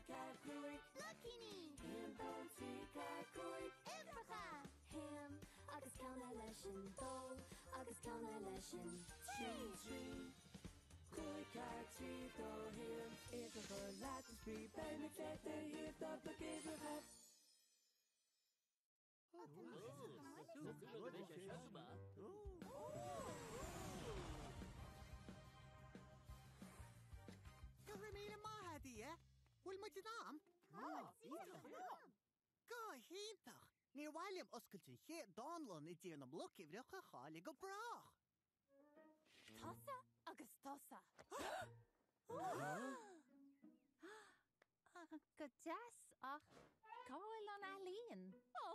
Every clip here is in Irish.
4, 5. Bloicíní! 1, 2, 3, 4, 5. Uimhreacha! Haon agus ceann eile sin dó agus ceann eile sin 3, 3, 5, 4, 3, 2, 1. Uimhreacha leat is spraoi, beimid le do thaobh do bhloc uimhreacha. Go raibh míle maith agat, a Dhia. Bhfuil muid in am? Go hiontach! Níor mhaith liom oscailt an chéad dánlann i dtír na mbloc-uimhreacha a chailleadh go brách! Tusa agus tusa. Go deas, ach cá bhfuil an ealaín? Ó,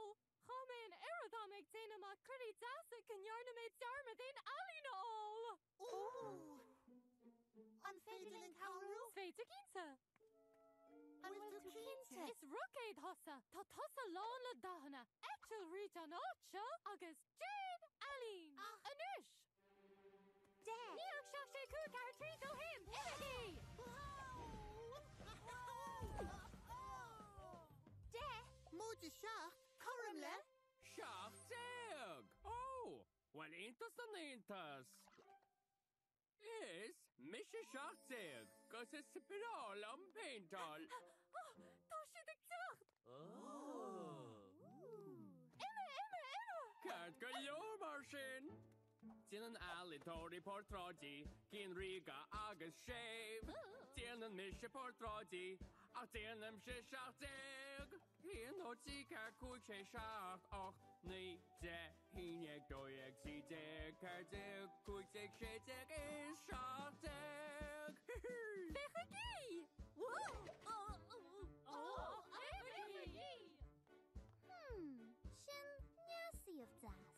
chaith mé an oiread ama ag déanamh amach cuirí deasa go ndearna mé dearmad aon ealaín a fháil! Ó! An féidir linn cabhrú? Is féidir cinnte. An bhfuil tú cinnte? Is roicéad thusa! Tá tusa lán le dathanna, eitil thríd an áit seo agus déan ealaín! Anois! 10. 9, 8, 7, 6, 5, 4, 3, 2, 1, imigí! 10. Móide 7, cothrom le. 17! Ó! Bhuel iontas na n-iontas! Is mise 17 'gus is breá liom péinteáil! Tá siad ag teacht! Imigh, imigh, imigh! Ceart go leor mar sin! Déanann ealaíontóirí portráidí, cinn ríoga agus séimh. Déanann mise portráidí, ach déanaimse 17! 1, 2, 3, 4, 5, 6, 7, 8, 9, 10, 11, 12, 13, 14, 15, 16 is 17! Féachaigí! Hmm, sin neasuíomh deas.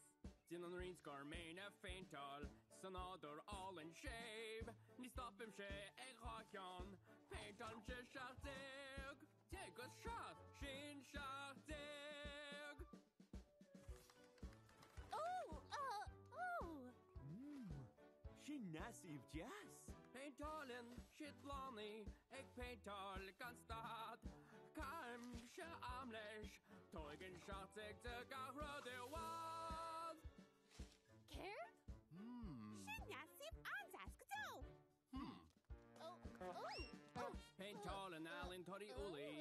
Déanann roinnt gorméine phéinteáil sa nádúr álainn séimh. Ní stopaimse ag dhá cheann, péinteálaimse 17! Deich 'gus seacht, sin 17! Ó! Ó! Sin neasuíomh deas! Péinteálann siad bláthanna ag péinteáil gan stad. Caithimse am leis, tóigeann 17 de gach rud i bhfad. Céard? Sin neasuíomh an-deas go deo! Péinteálann ealaíontóirí úllaí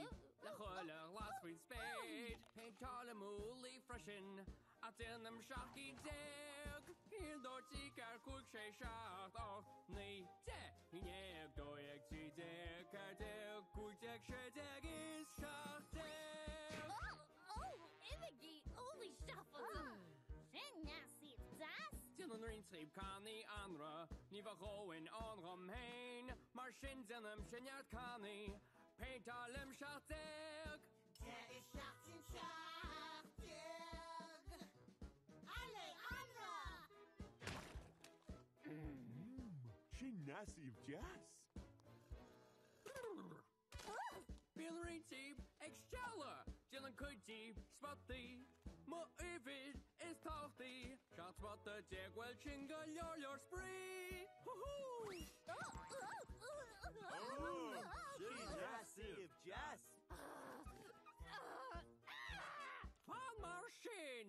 le chuile ghlas faoin spéir. Péinteálaim úllaí freisin, ach déanaim 17 cinn. 1, 2, 3, 4, 5, 6, 7, 8, 9, 10, 11, 12, 13, 14, 15, 16 is 17. Ó! Imigí! Úllaí seafáideach! Sin neasuíomh deas! Déanann roinnt díobh cannaí anraith, ní bheadh dhóthain ann dhom féin, mar sin déanaimse neart cannaí, péinteálaim 17! 10 is 7 sin 17! Allez, anraith! Sin neasuíomh deas! Bíonn roinnt díobh ag stealladh, déanann cuid díobh spotaí. Mo uimhir is tábhachtaí, 17 spota, bhuel sin go leor leor spraoi! Hú-hú! Sin neasuíomh deas! Fan mar sin!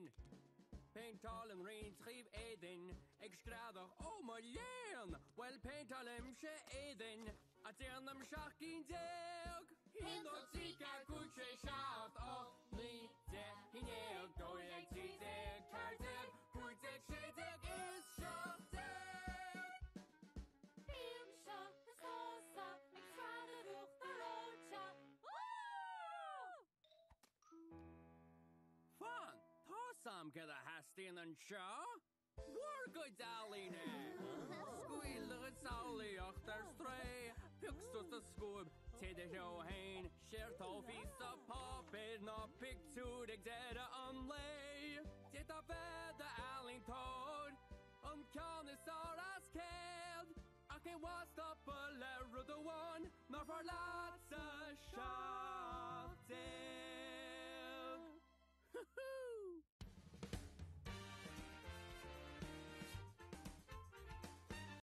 Péinteálann roinnt díobh éadain ag screadach ó mo léan! Bhuel péinteálaimse éadain ach déanaim 17 cinn! 1, 2, 3, 4, 5, 6, 7, 8, 9, 10, 11, 12, 13, 14, 15, 16 is 17! Bímse is tusa ag screadach uachtar reoite. Fan, tá's a'm céard a theastaíonn anseo! Bhur gcuid ealaíne! Scaoil do chuid samhlaíocht ar strae, pioc suas do scuab, téigh do threo féin, séard tá phíosa páipéir ná pictiúr ag deireadh an lae. D'fhéadfá bheith i d'ealaíontóir, an ceann is fearr as 100, ach cén mhaith stopadh le rud amháin nár fearr leat?